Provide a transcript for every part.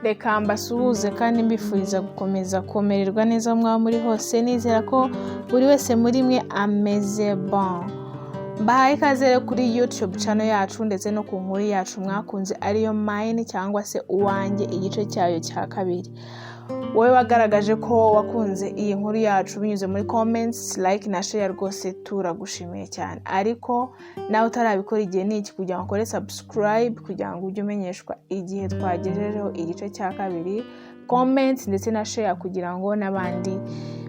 Reka mbasuhuze kandi mbifuriza gukomeza kumererwa neza mwaba muri hose, nizera ko buri wese muri mwe ameze bon. Mbahaye ikaze rero kuri YouTube channel yacu ndetse no ku nkuru yacu mwakunze, ariyo Mine cyangwa se Uwanjye, igice cyayo cya kabiri. Wowe wagaragaje ko wakunze iyi nkuru yacu binyuze muri comments, like na share, rwose turagushimiye cyane. Ariko nawe utarabikora, igihe ni iki kugira ngo ukore subscribe, kugira ngo ujye umenyeshwa igihe twagejejeho igice cya kabiri, comments ndetse na share, kugira ngo n'abandi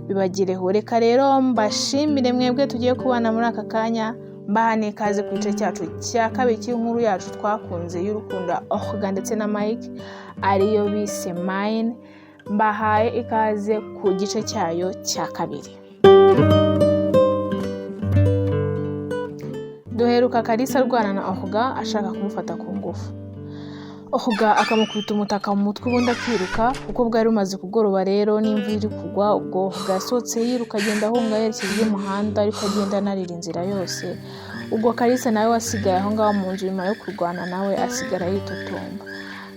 bibagereho. Reka rero mbashimire mwebwe tugiye kubana muri aka kanya, mbaha n'ikaze ku gice cyacu cya kabiri cy'inkuru yacu twakunze y'urukundo Olga ndetse na Mike, ariyo bise Mine. Mbahaye ikaze ku gice cyayo cya kabiri. Duheruka Kalisa arwana na Olga ashaka kumufata ku ngufu, Olga akamukubita umutaka mu mutwe, ubundi akiruka. Kuko bwari bumaze kugoroba rero n'imvura iri kugwa, ubwo Olga yasohotse yiruka, agenda ahunga yerekeza y'umuhanda, ariko agenda anarira inzira yose. Ubwo Kalisa nawe wasigaye aho ngaho mu nzu nyuma yo kurwana nawe, asigara yitotomba.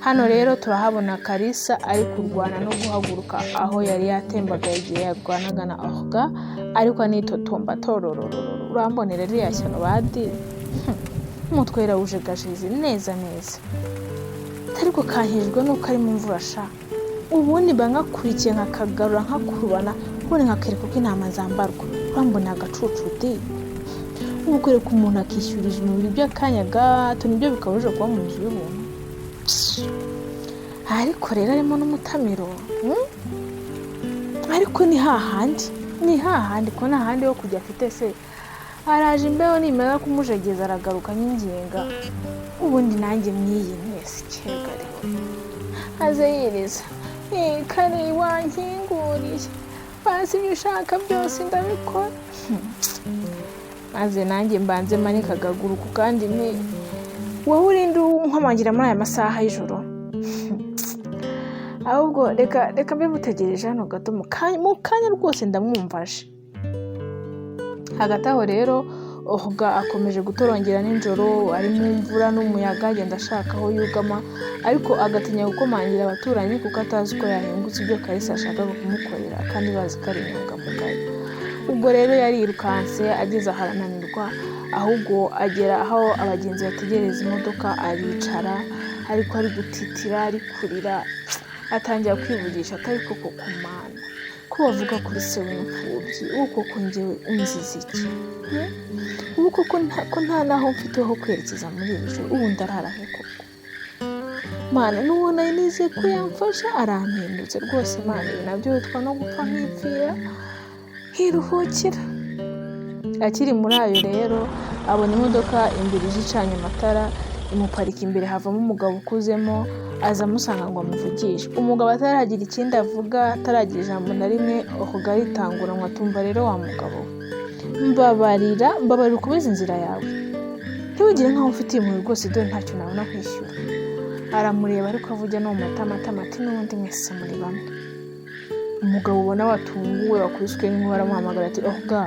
Hano rero turahabona Kalisa ari kurwana no guhaguruka aho yari yatembagaye igihe yarwanaga na Olga, ariko anitotomba tororororo: "Urambonera ririya shyano badi, umutwe yarawujegajeze neza neza, ariko kankijwe nuko ari mu mvura sha. Ubundi mba nkakurikiye nkakagarura, nkakurubana, ubundi nkakereka uko intama zambarwa. Urambonera agacucu di! Ubu kwereka umuntu akishyuriza umubiri by'akanya gato, nibyo bikabuje kuba mu nzu y'ubuntu. Ariko rero harimo n'umutamiro, Ariko ni hahandi, ni hahandi ko nta handi ho kujya afite se. Araje, imbeho nimara kumujegeza aragaruka anyinginga, ubundi nanjye mwiyi mwese cyegariwe." Aze yiriza: "Kare wankinguriye basi, ibyo ushaka byose ndabikora." Maze nanjye mbanze manike akaguru ku kandi nti: "Wowe urinde unkomangira muri aya masaha y'ijoro? Ahubwo reka, reka mbe mutegereje hano gato, mu kanya rwose ndamwumvaje." Hagati aho rero Olga akomeje gutorongera nijoro, ari mu mvura n'umuyaga, agenda ashaka aho yugama, ariko agatinya gukomangira abaturanyi kuko atazi uko yahingutse ibyo Kalisa yashakaga kumukorera, kandi bazi ko ari inyangamugayo. Ubwo rero yarirukanse, ageze aho arananirwa, ahubwo agera aho abagenzi bategereza imodoka aricara, ariko ari gutitira, ari kurira, atangira kwivugisha atari koko: "Mana, ko bavuga kuri se w'imfubyi, ubu koko njyewe unziza iki? Ubu koko ko nta n'aho mfite ho kwerekeza muri iri joro, ubu ndarara he koko? Mana, n'uwo nari nizeye ko yamfasha arampindutse rwose. Mana, ibi nabyo witwa no gupfa nkipfira nkiruhukira." Akiri muri ayo rero, abona imodoka imbere ije icanye amatara, imuparika imbere, havamo umugabo ukuzemo, aza amusanga ngo amuvugishe. Umugabo ataragira ikindi avuga, ataragira ijambo na rimwe, Olga aritanguranwa atumva: "Rero wa mugabo we, mbabarira, mbabarira, ukomeze inzira yawe, ntiwigire nkaho ufitiye impuhwe rwose, dore ntacyo nabona kwishyura." Aramureba ariko avuga no mu matamatama ati: "N'ubundi mwese muri bamwe." Umugabo ubona watunguwe, wakubiswe n'inkuba, aramuhamagara ati: "Olga."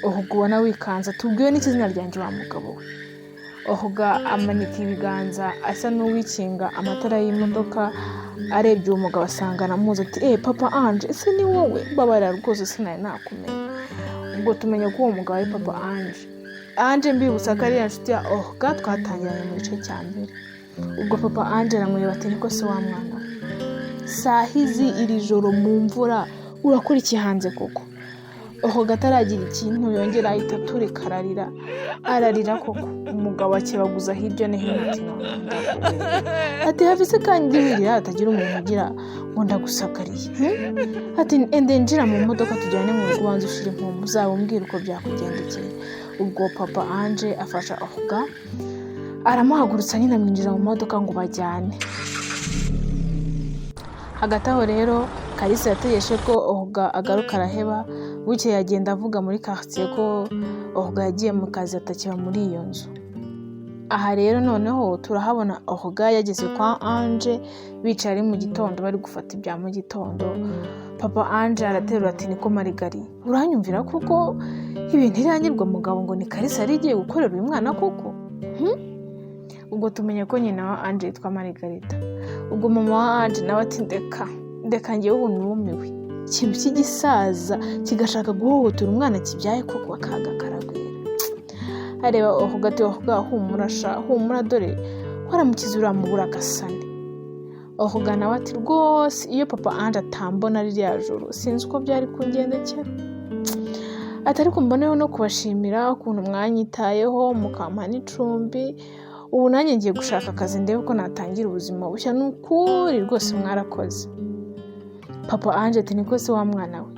Olga ubona wikanze: "Tubwiwe n'ikizina ryanjye wa mugabo we?" Olga amanika ibiganza asa n'uwikinga amatara y'imodoka, arebye uwo mugabo asanga anamuzi, ati: "Eh, Papa Ange, ese ni wowe? Mbabarira rwose, sinari nakumenya." Ubwo tumenya ko uwo mugabo ari Papa Ange. Ange mbibutsa ko ari ya nshuti ya Olga twatangiranye mu gice cya mbere. Ubwo Papa Ange aramureba ati: "Niko se wa mwana we, sahizi iri joro mu mvura urakora iki hanze koko?" Olga ataragira ikintu yongera, ahita aturika ararira, ararira koko. Umugabo akebaguza hirya no hino ati: "None ndakubereye." Ati: "Have se kandi wirira, hatagira umuntu ugira ngo ndagusagariye." Ati: "Ende njira mu modoka tujyane mu rugo, ubanza ushire impumu, uzaba umbwira uko byakugendekeye." Ubwo Papa Ange afasha Olga, aramuhagurutsa nyine, amwinjiza mu modoka ngo bajyane. Hagati aho rero Kalisa yategereje ko Olga agaruka araheba. Bukeye agenda avuga muri quartier ko Olga yagiye mu kazi, atakiba muri iyo nzu. Aha rero noneho turahabona Olga yageze kwa Ange, bicaye ari mu gitondo, bari gufata ibya mu gitondo. Papa Ange araterura ati: "Niko Marigari, uranyumvira kuko ibintu irangirwa mugabo ngo ni Kalisa yari igiye gukorera uyu mwana koko?" Ubwo tumenya ko nyina wa Ange yitwa Margarita. Ubwo mama wa Ange nawe ati ndeka ndeka, ngewe ubu numiwe, ikintu cy'igisaza kigashaka guhohotera umwana kibyaye koko, akaga karagwira. Areba Ohuga ati Ohuga, humura sha, humura, dore waramukize uramubura agasane. Ohuga nawe ati rwose iyo papa Ange atambona ririya joro sinzi uko byari kungendekera. Ati ariko mboneho no kubashimira ukuntu mwanyitayeho mukampa n'icumbi, ubu nanjye ngiye gushaka akazi ndebe ko natangira ubuzima bushya, ni ukuri rwose mwarakoze. Papa Ange ati niko se wa mwana we,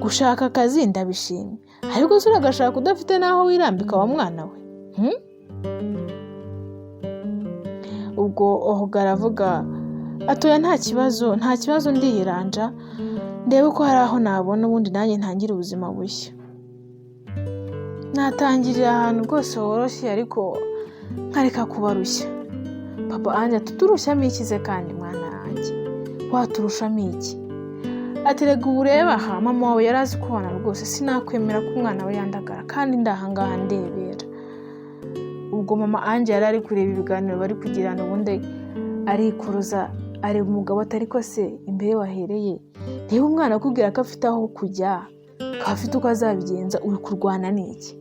gushaka akazi ndabishimye, ariko se uragashaka udafite n'aho wirambika wa mwana we? Ubwo Ohuga aravuga atoya nta kibazo, nta kibazo, ndiyiranja ndebe ko hari aho nabona ubundi nanjye ntangire ubuzima bushya. Natangirira ahantu rwose horoshye ariko nkareka kubarushya. Papa Ange ati uturushyamo iki se kandi mwana wanjye, waturushamo iki? Ati rega ubu ureba aha mama wawe yari azi kubana rwose, sinakwemera ko umwana we yandagara kandi ndahangaha ndebera. Ubwo mama Ange yari ari kureba ibiganiro bari kugirana, ubundi arikuruza areba umugabo atari ko se imbere wahereye, niba umwana akubwira ko afite aho kujya akaba afite uko azabigenza, uri kurwana n'iki?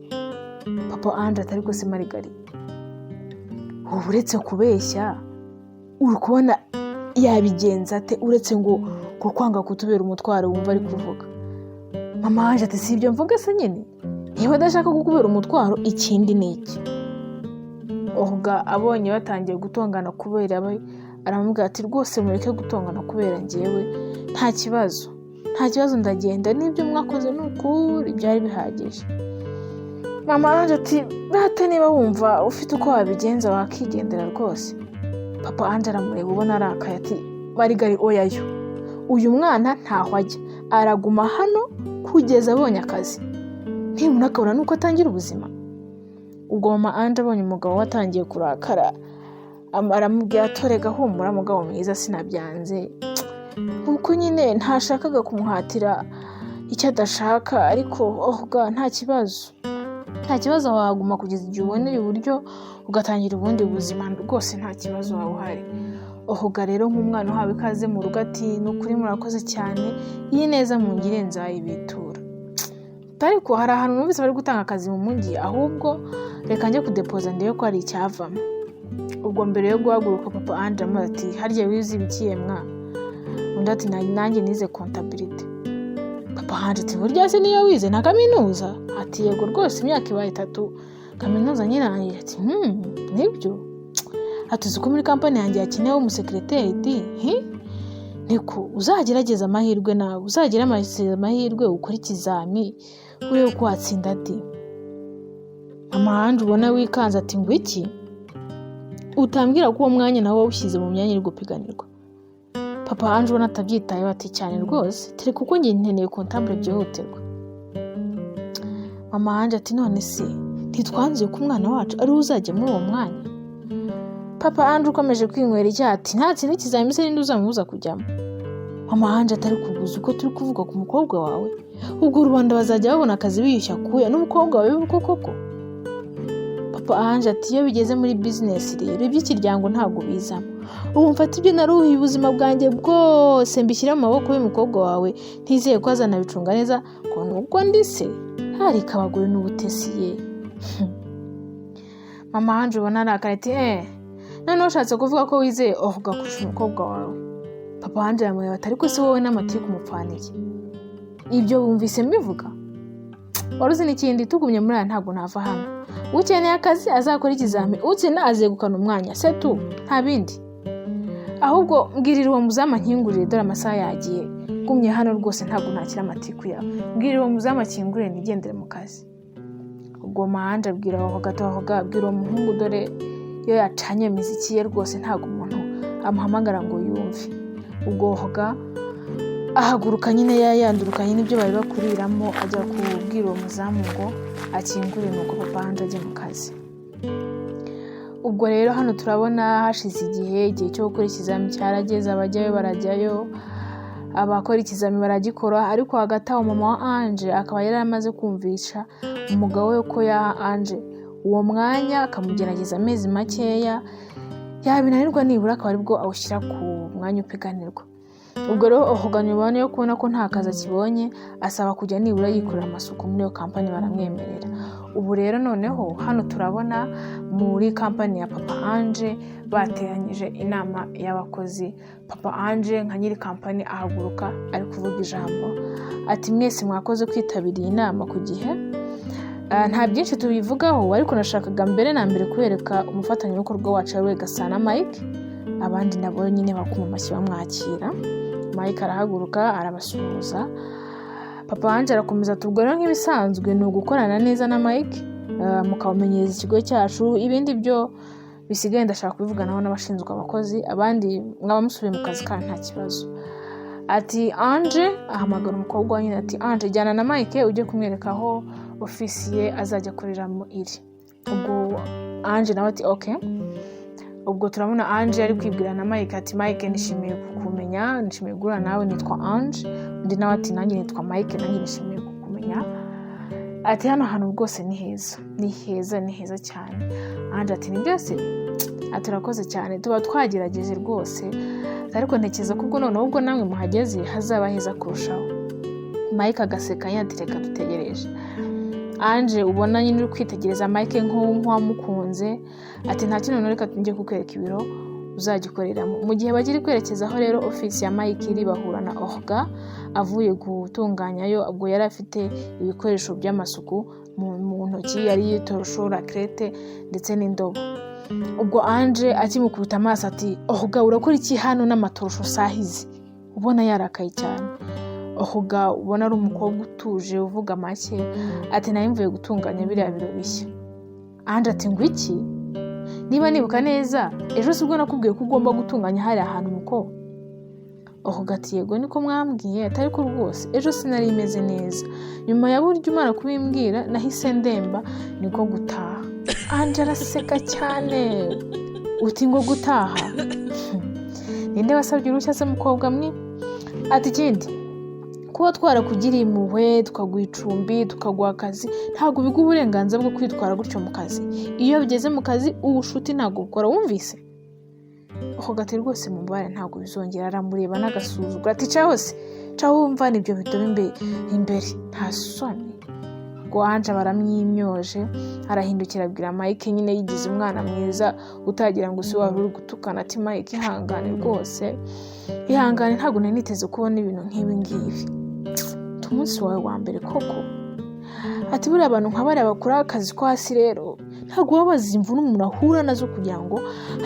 Papa Ange atari ko se Marigari, ubu uretse kubeshya uri kubona yabigenza ate, uretse ngo kwanga kutubera umutwaro wumva ari kuvuga? Mama Ange ati si ibyo mvuga se nyine, niba adashaka kukubera umutwaro ikindi ni iki? Ohuga abonye batangiye gutongana kubera we, aramubwira ati rwose mureke gutongana kubera njyewe, nta kibazo, nta kibazo, ndagenda, n'ibyo mwakoze ni ukuri byari bihagije. Mama Ange ati rata niba wumva ufite uko wabigenza wakigendera rwose. Papa Ange aramureba ubona arakaye ati Marigari oyayo, uyu mwana ntaho ajya, araguma hano kugeza abonye akazi, nibura akabona nuko atangira ubuzima. Ubwo mama Ange abonye umugabo we atangiye kurakara, aramubwira ati rega humura mugabo mwiza, sinabyanze, kuko nyine ntashakaga kumuhatira icyo adashaka, ariko ohuga nta kibazo, nta kibazo, waguma kugeza igihe uboneye uburyo ugatangira ubundi buzima, rwose nta kibazo waba uhari. Ohuga rero nk'umwana uhawe ikaze mu rugo ati ni ukuri murakoze cyane, iyi neza mungire nzayibitura, ariko hari ahantu numvise bari gutanga akazi mu mujyi, ahubwo reka njye kudepoza ndebe ko hari icyavamo. Ubwo mbere yo guhaguruka papa Ange amubaza ati harya wize ibikiye mwa? Undi ati nanjye nize comptabilité. Papa Ange ati burya se niyo wize na kaminuza? Ati yego rwose imyaka ibaye 3 kaminuza nyirangije. Ati nibyo? Ati uzi ko muri kampani yanjye hakenewe umusekireteri di? Niko uzagerageza amahirwe nawe, uzagira amahirwe ukore ikizami urebe uko watsinda di. Mama Ange ubona wikanze ati ngo iki? Utambwira ko uwo mwanya nawe wawushyize mu myanya iri gupiganirwa. Papa Ange ubona atabyitayeho ati cyane rwose, tere kuko njye nkeneye comptable byihutirwa. Mama Ange ati none se ntitwanzuye ko umwana wacu ariwe uzajya muri uwo mwanya? Papa Ange ukomeje kwinywera icyayi ati ntatsinda ikizami se ninde uzamubuza kujyamo? Mama Ange atari kuguza uko turi kuvuga ku mukobwa wawe, ubwo rubanda bazajya babona akazi biyushya kuya n'umukobwa wawe koko koko? Papa Ange ati iyo bigeze muri bizinesi rero iby'ikiryango ntabwo bizamo, ubu mfata ibyo naruhiye ubuzima bwanjye bwose mbishyira mu maboko y'umukobwa wawe, ntizeye ko azanabicunga neza, ngo nubwo ndi se harika abagore n'ubutesi ye. Mama Ange ubona arakaye ati noneho ushatse kuvuga ko wizeye Ohuga kurusha umukobwa wawe? Papa Ange aramureba ati ariko se wowe n'amatiku mupfana iki? Ibyo wumvise mbivuga? Wari uzi n'ikindi, tugumye muri aya ntabwo nava hano. Ukeneye akazi azakora ikizami, utsinda azegukana umwanya, c'est tout, nta bindi. Ahubwo mbwirira uwo muzamu akingurire, dore amasaha yagiye, gumye hano rwose ntabwo ntakira amatiku yawe, mbwirira uwo muzamu akingurire nigendere mu kazi. Ubwo mama Ange abwira aho gato, aho abwira uwo muhungu, dore iyo yacanye imiziki ye rwose ntabwo umuntu amuhamagara ngo yumve. Ubwo Ohuga ahaguruka nyine yayandurukanye n'ibyo bari bakuriramo, ajya kubwira uwo muzamu ngo akingure, nuko papa Ange ajya mu kazi. Ubwo rero hano turabona hashize igihe, igihe cyo gukora ikizami cyarageze, abajyayo barajyayo, abakora ikizami baragikora, ariko hagati aho mama wa Ange akaba yari amaze kumvisha umugabo we ko yaha Ange uwo mwanya akamugerageza amezi makeya, yabinanirwa nibura akaba aribwo awushyira ku mwanya upiganirwa. Ubwo rero Ohoga nyuma yo kubona ko nta kazi akibonye, asaba kujya nibura yikorera amasuku muri iyo kampani, baramwemerera. Ubu rero noneho hano turabona muri kampani ya Papa Ange bateranyije inama y'abakozi. Papa Ange nka nyiri kampani ahaguruka ari kuvuga ijambo, ati: "Mwese mwakoze kwitabira iyi nama ku gihe. Nta byinshi tubivugaho, ariko nashakaga mbere na mbere kubereka umufatanyabikorwa wacu, ari we Gasana Mike." Abandi nabo nyine bakuma amashyi bamwakira. Mike arahaguruka arabasuhuza. Papa Ange arakomeza ati: "Ubwo rero nk'ibisanzwe ni ugukorana neza na Mike, mukabamenyereza ikigo cyacu. Ibindi byo bisigaye ndashaka kubivuganaho n'abashinzwe abakozi. Abandi mwaba musubiye mu kazi kandi nta kibazo." Ati: "Ange," ahamagara umukobwa we nyine, ati: "Ange, jyana na Mike ujye kumwereka aho ofisi ye azajya akoreramo iri." Ubwo Ange nawe ati: "Okay." Ubwo turabona Ange ari kwibwira na Mike, ati: "Mike, nishimiye kukumenya, nishimiye guhura nawe, nitwa Ange." Undi nawe ati: "Nanjye nitwa Mike, nanjye nishimiye kukumenya." Ati: "Hano hantu rwose ni heza, ni heza, ni heza cyane." Ange ati: "Ni byose." Ati: "Urakoze cyane, tuba twagerageje rwose, ariko ntekereza ko ubwo noneho ubwo namwe muhageze hazaba heza kurushaho." Mike agaseka nyine, ati: "Reka dutegereje." Ange ubona nyine uri kwitegereza Mike nk'uwamukunze, ati: "Nta kintu, reka njye kukwereka ibiro uzajya ukoreramo." Mu gihe bagiri kwerekezaho rero ofisi ya Mike iri, bahura na Orga avuye gutunganyayo. Ubwo yari afite ibikoresho by'amasuku mu ntoki, yari torchon, raclette ndetse n'indobo. Ubwo Ange akimukubita amaso ati: "Orga, urakora iki hano n'amatorchon sahizi?" Ubona yarakaye cyane. Orga ubona ari umukobwa utuje uvuga make, ati: "Nawe mvuye gutunganya biriya biro bishya." Ange ati: "Ngo iki? Niba nibuka neza, ejo sibwo nakubwiye ko ugomba gutunganya hariya hantu muko?" Orga ati: "Yego, niko mwambwiye, atari ko rwose ejo sinari imeze neza. Nyuma ya buryo umara kubimbwira nahise ndemba, niko gutaha." Ange araseka cyane, uti: "Ngo gutaha? Ninde wasabye uruhushya se, mukobwa mwe?" Ati: "Ikindi, kuba twarakugiriye impuhwe tukaguha icumbi, tukaguha akazi, ntabwo biguha uburenganzira bwo kwitwara gutyo mu kazi. Iyo bigeze mu kazi, ubushuti ntabwo bukora, wumvise?" Ako gati: "Rwose mubare, ntabwo bizongera." Aramureba n'agasuzuguro, ati: "Caho se, caho wumva ibyo bidobo imbere, nta soni?" Ngo Ange baramwimyoje, arahindukira abwira Mike nyine yigize umwana mwiza utagira ngo si wari uri gutukana, ati: "Mike, ihangane rwose, ihangane, ntabwo nari niteze kubona ibintu nk'ibi ngibi umunsi wawe wa mbere koko." Ati: "Buriya abantu nka bariya bakora akazi ko hasi rero ntabwo baba bazi imvune umuntu ahura nazo kugira ngo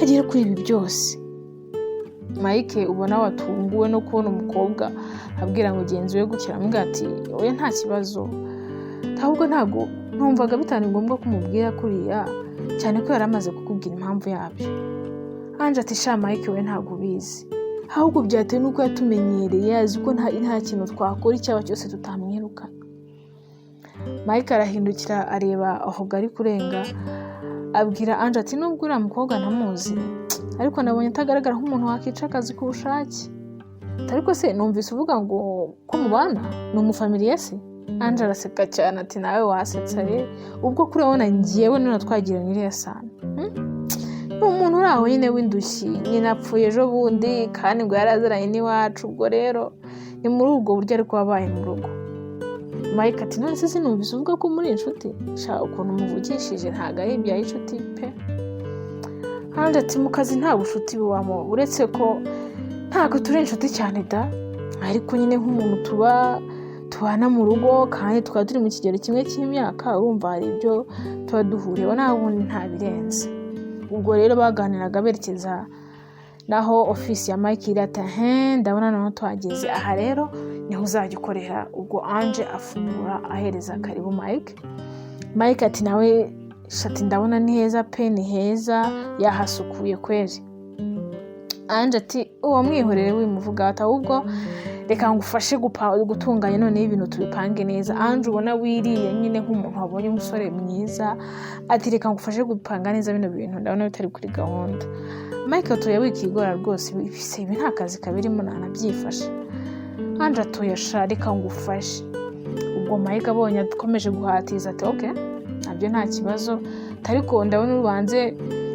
agere kuri ibi byose." Mike ubona watunguwe no kubona umukobwa abwira mugenzi we gukira, aramubwira ati: "Oya, nta kibazo, ahubwo ntabwo numvaga bitari ngombwa ko umubwira kuriya, cyane ko yari amaze kukubwira impamvu yabyo." Ange ati: "Sha Mike we, ntabwo ubizi, ahubwo byatewe n'uko yatumenyereye, azi ko nta kintu twakora icyaba cyose tutamwirukana." Mike arahindukira areba aho ari kurenga, abwira Ange ati: "Nubwo uriya mukobwa ntamuzi, ariko nabonye atagaragara nk'umuntu wakica akazi ku bushake. Ariko se numvise uvuga ngo ko mubana, ni umufamiliye se?" Ange araseka cyane, ati: "Nawe wasetsa re, ubwo kuri urabona ngewe none twagiranye iriya sano? Ni umuntu uri aho nyine w'indushyi, nyina apfuye ejo bundi kandi ngo yari aziranye n'iwacu. Ubwo rero ni muri ubwo buryo ariko wabaye mu rugo." Mike ati: "None se sinumvise uvuga ko muri inshuti? Sha, ukuntu muvugishije ntabwo ari ibya inshuti pe." Ange ati: "Mu kazi nta bushuti bubamo, uretse ko ntabwo turi inshuti cyane da, ariko nyine nk'umuntu tuba tubana mu rugo kandi tukaba turi mu kigero kimwe cy'imyaka, urumva hari ibyo tuba duhuriyeho, naho ubundi nta birenze." Ubwo rero baganiraga berekeza naho ofisi ya Mike iri, ati: "He, ndabona noneho tuhageze, aha rero niho uzajya ukorera." Ubwo Ange afungura ahereza karibu Mike. Mike ati nawe shati: "Ndabona ni heza pe, ni heza, yahasukuye kweri." Ange ati: "Uwo mwihorere, wimuvuga." Ati: "Ahubwo reka ngufashe gutunganya noneho ibintu tubipange neza." Ange ubona wiriye nyine nk'umuntu wabonye umusore mwiza, ati: "Reka ngufashe gupanga neza bino bintu, ndabona bitari kuri gahunda." Mike atuye: "Wikigora rwose, ibi nta kazi kabirimo, nanabyifashe." Ange atuye: "Sha, reka ngufashe." Ubwo Mike abonye akomeje guhatiza, ati: "Okay, nabyo nta kibazo, ariko ndabona urubanze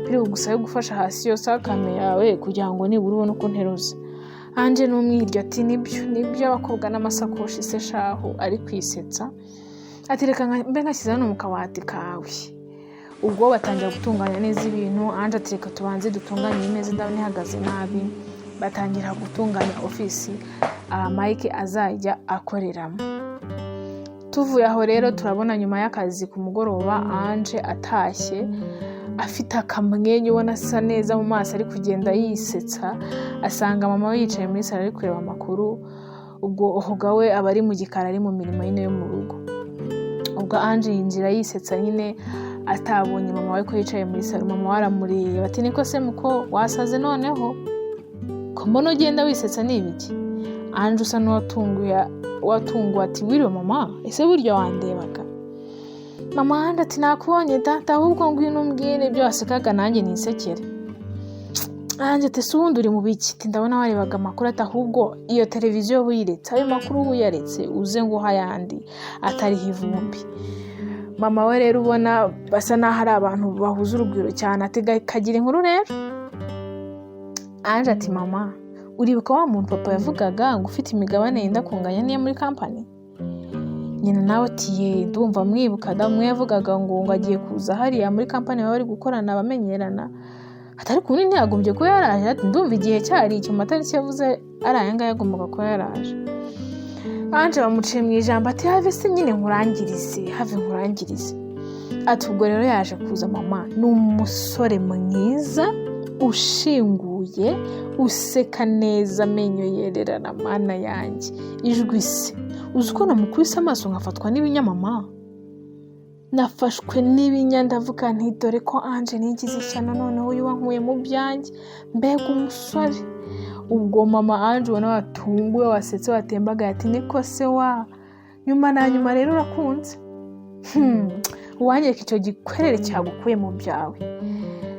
biri bugusabe gufasha hasi iyo sakame yawe kugira ngo nibura ubone uko nteruza." Ange n'umwiryo ati: "Nibyo, nibyo, abakobwa n'amasakoshi se shahu." Ari kwisetsa ati: "Reka mbe nkashyize hano mu kabati kawe." Ubwo batangira gutunganya neza ibintu. Ange ati: "Reka tubanze dutunganye iyi meza, ndabona ihagaze nabi." Batangira gutunganya ofisi Mike azajya akoreramo. Tuvuye aho rero, turabona nyuma y'akazi ku mugoroba, Ange atashye afite akamwenyu, ubona asa neza mu maso, ari kugenda yisetsa, asanga mama we yicaye muri salo ari kureba amakuru. Ubwo Ohoga we aba ari mu gikari, ari mu mirimo nyine yo mu rugo. Ubwo Ange yinjira yisetsa nyine, atabonye mama we ko yicaye muri salo. Mama we aramureba ati: "Niko se muko, wasaze noneho ko mbona ugenda wisetsa, ni ibiki?" Ange usa n'uwatunguye, watunguwe ati: "Wiriwe mama, ese burya wandebaga?" Mama Ange ati: "Nakubonye data, ahubwo ngwino umbwire ibyo wasekaga nanjye nisekere." Ange ati: "Ese ubundi uri mu biki?" Ati: "Ndabona warebaga amakuru." Ati: "Ahubwo iyo televiziyo uyiretse, ayo makuru uyaretse, uze nguha ayandi atariho ivumbi." Mama we rero ubona basa n'aho ari abantu bahuza urugwiro cyane, ati: "Kagira inkuru rero." Ange ati: "Mama, uribuka wa muntu papa yavugaga ngo ufite imigabane yenda kunganya n'iyo muri kampani?" Nyina nawe ati: "Ye, ndumva mwibuka da, umwe yavugaga ngo agiye kuza hariya muri kampani baba bari gukorana bamenyerana." Atari ubundi ntiyagombye kuba yaraje? Ati: "Ndumva igihe cyari icyo, mu matariki yavuze ari aya ngaya yagombaga kuba yaraje." Ange bamuciye mu ijambo ati: "Have se nyine nkurangirize, have nkurangirize." Ati: "Ubwo rero yaje kuza mama, ni umusore mwiza ushinguye, useka neza, amenyo yererana, mana yanjye, ijwi se! Uzi ko namukubise amaso nkafatwa n'ibinyamama? Nafashwe n'ibinya, ndavuga nti dore ko Ange nigize ishyano, noneho uyu wankuye mu byanjye, mbega umusore!" Ubwo mama Ange ubona watunguwe, wasetse, watembagaye ati: "Niko se wa, nyuma na nyuma rero urakunze? Uwanyereka icyo gikwerere cyagukuye mu byawe."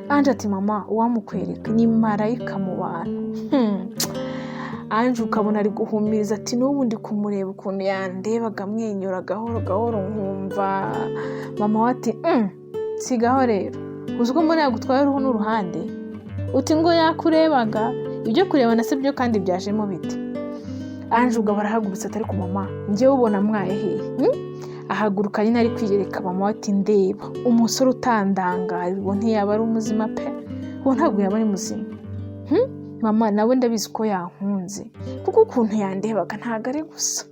Ange ati: "Mama, uwamukwereka ni marayika mu bantu." Ange ukabona ari guhumiriza ati: "N'ubu ndi kumureba ukuntu yandebaga, amwenyura gahoro gahoro, nkumva." Mama we ati: "Sigaho rero, uzi ko mbona yagutwaye uruhu n'uruhande? Uti ngo yakurebaga? Ibyo kurebana se byo kandi byajemo bite?" Ange ubwo barahagurutse, atari ku mama, njyewe ubona mwaye hehe? Ahaguruka nyine ari kwiyereka mama we ati: "Ndeba umusore utandangaye, uwo ntiyaba ari umuzima pe, uwo ntabwo yaba ari muzima. Mama, nawe ndabizi ko yankunze, kuko ukuntu yandebaga ntabwo ari gusa.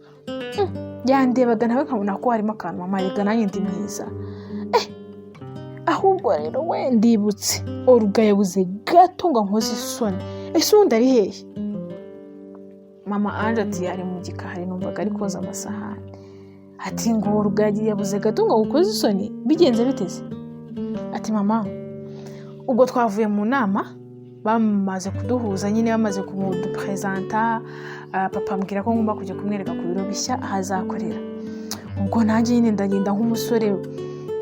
Yandebaga nawe nkabona ko harimo akantu. Mama, reka nanjye ndi mwiza. Ahubwo rero we, ndibutse Oruga yabuze gato ngo ankoze isoni. Ese ubundi ari hehe?" Mama Ange ati: "Ari mu gikari, numvaga ari koza amasahani." Ati: "Ngo Oruga yabuze gato ngo agukoze isoni, bigenze biteze?" Ati: "Mama, ubwo twavuye mu nama, bamaze kuduhuza nyine, bamaze kumuduperezanta, papa ambwira ko ngomba kujya kumwereka ku biro bishya aho azakorera. Ubwo nanjye nyine ndagenda nk'umusore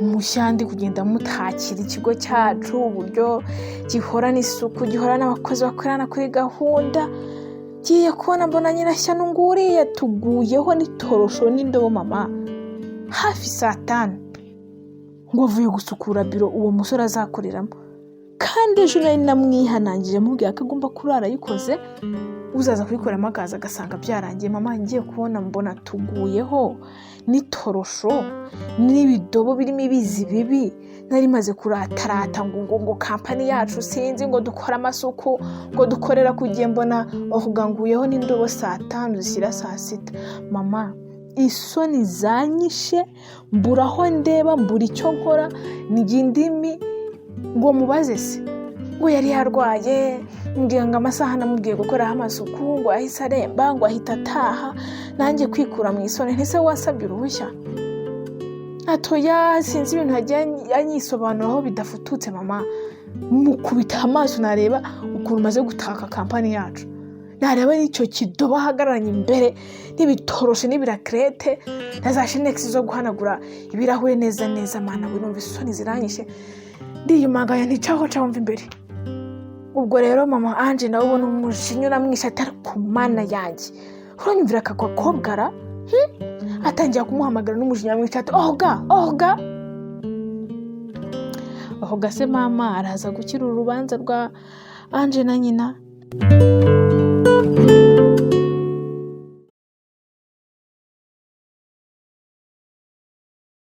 mushya, ndi kugenda mutakira ikigo cyacu, uburyo gihorana isuku, gihorana abakozi bakorana kuri gahunda. Ngiye kubona mbona nyirashya nguriya tuguyeho n'itorosho n'indobo mama, hafi saa tanu, ngo avuye gusukura biro uwo musore azakoreramo. Kandi ejo nari namwihanangije, mubwira ko agomba kurara ayikoze, uzaza kuyikoramo akaza agasanga byarangiye. Mama, ngiye kubona mbona tuguyeho n'itorosho n'ibidobo birimo ibizi bibi. Nari maze kuratarata ngo kampani yacu, sinzi ngo dukora amasuku, ngo dukorera ku gihe, mbona bavuga nguyeho n'indobo saa tanu zishyira saa sita. Mama, isoni zanyishe, mbura aho ndeba, mbura icyo nkora, njya indimi ngo mubaze se ngo yari yarwaye, mbwira ngo amasaha namubwiye gukoraho amasuku, ngo ahise aremba, ngo ahita ataha. Nanjye kwikura mu isoni, ntise wasabye uruhushya? Atoya, sinzi ibintu yagiye anyisobanuraho bidafututse. Mama, mukubita amaso, nareba ukuntu umaze gutaka kampani yacu, nareba n'icyo kidobo ahagararanye imbere n'ibitoroshe n'ibirakerete na za shenegisi zo guhanagura ibirahure neza neza, mana we, numva isoni ziranyishe, ndiyumanganya nticaho ncaho mva imbere." Ubwo rero mama Ange nawe ubona umujinya uramwishe, atari ku mana yanjye, uranyumvira aka gakobwa ra? Atangira kumuhamagara n'umujinya mwinshi ati: "Oga, oga, oga." Se mama araza gukira urubanza rwa Ange na nyina?